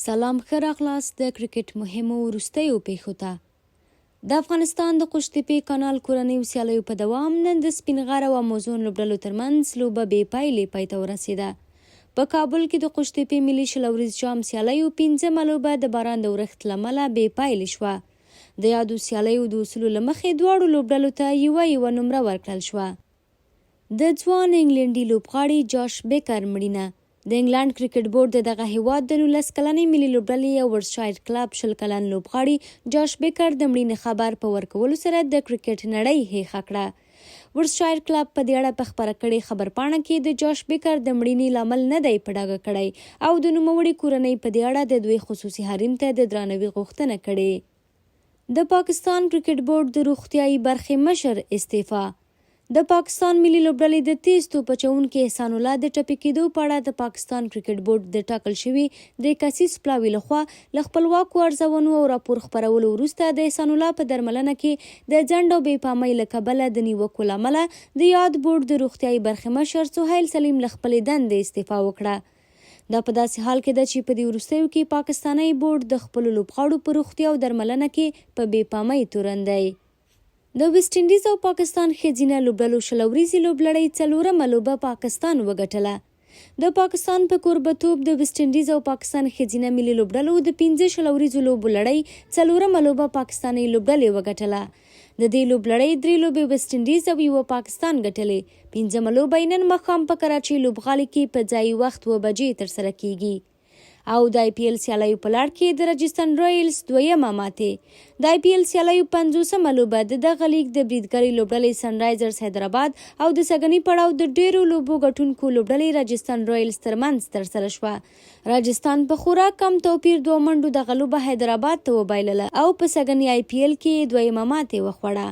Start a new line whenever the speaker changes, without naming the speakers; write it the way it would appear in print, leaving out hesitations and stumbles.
سلام ښه راغلاست د کرکټ مهمو وروستیو پیښو ته. د افغانستان د قوشتېپې کانال کورنیو سیالیو په دوام نن د سپین غر او اموزون لوبډلو ترمنځ لوبه بې پایلې پای ته ورسېده. په کابل کې د قوشتېپې ملي 20 اوریز جام سیالیو پنځمه لوبه د باران د اورښت له امله بې پایلې شوه. د یادو سیالیو د اصولو له مخې دواړو لوبډلو ته یوه یوه نمره ورکړل شوه. د ځوان انګلینډي لوبغاړي جاش بیکر مړینه. د انګلنډ کرکټ بورډ د دغه هېواد د 19 کلنې ملي لوبډلې او ورسشایر کلب 20 کلن لوبغاړي جاش بیکر د مړینې خبر په ورکولو سره د کرکټ نړۍ هېښه کړه. ورسشایر کلب په دې اړه په خپره کړې خبرپاڼه کې د جاش بیکر د مړینې لامل نه دی په ډاګه کړی او د نوموړي کورنۍ په دې اړه د دوی خصوصي حریم ته د درناوي غوښتنه کړې. د پاکستان کرکټ بورډ د روغتیايي برخې مشر استعفا. د پاکستان ملي لوبډلې د تیز توپ اچوونکي احسان الله د ټپي کېدو په اړه د پاکستان کرکټ بورډ د ټاکل شوي درې کسیز پلاوي لخوا له خپلواکو ارزونو او راپور خپرولو وروسته د احسان الله په درملنه کې د ځنډ او بې پامۍ له کبله د نیوکو له امله د یاد بورډ د روغتیايي برخې مشر سهیل سلیم له خپلې دندې استعفا وکړه. دا په داسې حال کې ده چې په دې وروستیو کې پاکستانی بورډ د خپلو لوبغاړو په روغتیا او درملنه کې په بې پامۍ تورن دی. د ویسټ انډیز او پاکستان ښځینه لوبډلو 20 اوریزې لوبلړۍ څلورمه لوبه پاکستان وګټله. د پاکستان په کوربتوب د ویسټ انډیز او پاکستان ښځینه ملي لوبډلو د پنځه 20 اوریزو لوبو لړۍ څلورمه لوبه پاکستانۍ لوبډلې وګټله. د دې لوبلړۍ درې لوبې ویسټ انډیز او یوه پاکستان ګټلې. پنځمه لوبه یې نن ماښام په کراچۍ لوبغالي کې په ځایي وخت 2 بجې ترسره کیږي. او د آی پي ایل سیالیو په لړ کې د راجستان رویلز دویمه ماتې. د آی پي ایل سیالیو 50مه لوبه د دغه لیګ د بریدګرې لوبډلې سنرایزرز حیدرآباد او د سږني پړاو د ډېرو لوبو ګټونکو لوبډلې راجستان رویلز ترمنځ ترسره شوه. راجستان په خورا کم توپیر دوو منډو دغه لوبه حیدرآباد ته وبایلله او په سږني آی پي ایل کې یې دویمه ماتې وخوړه.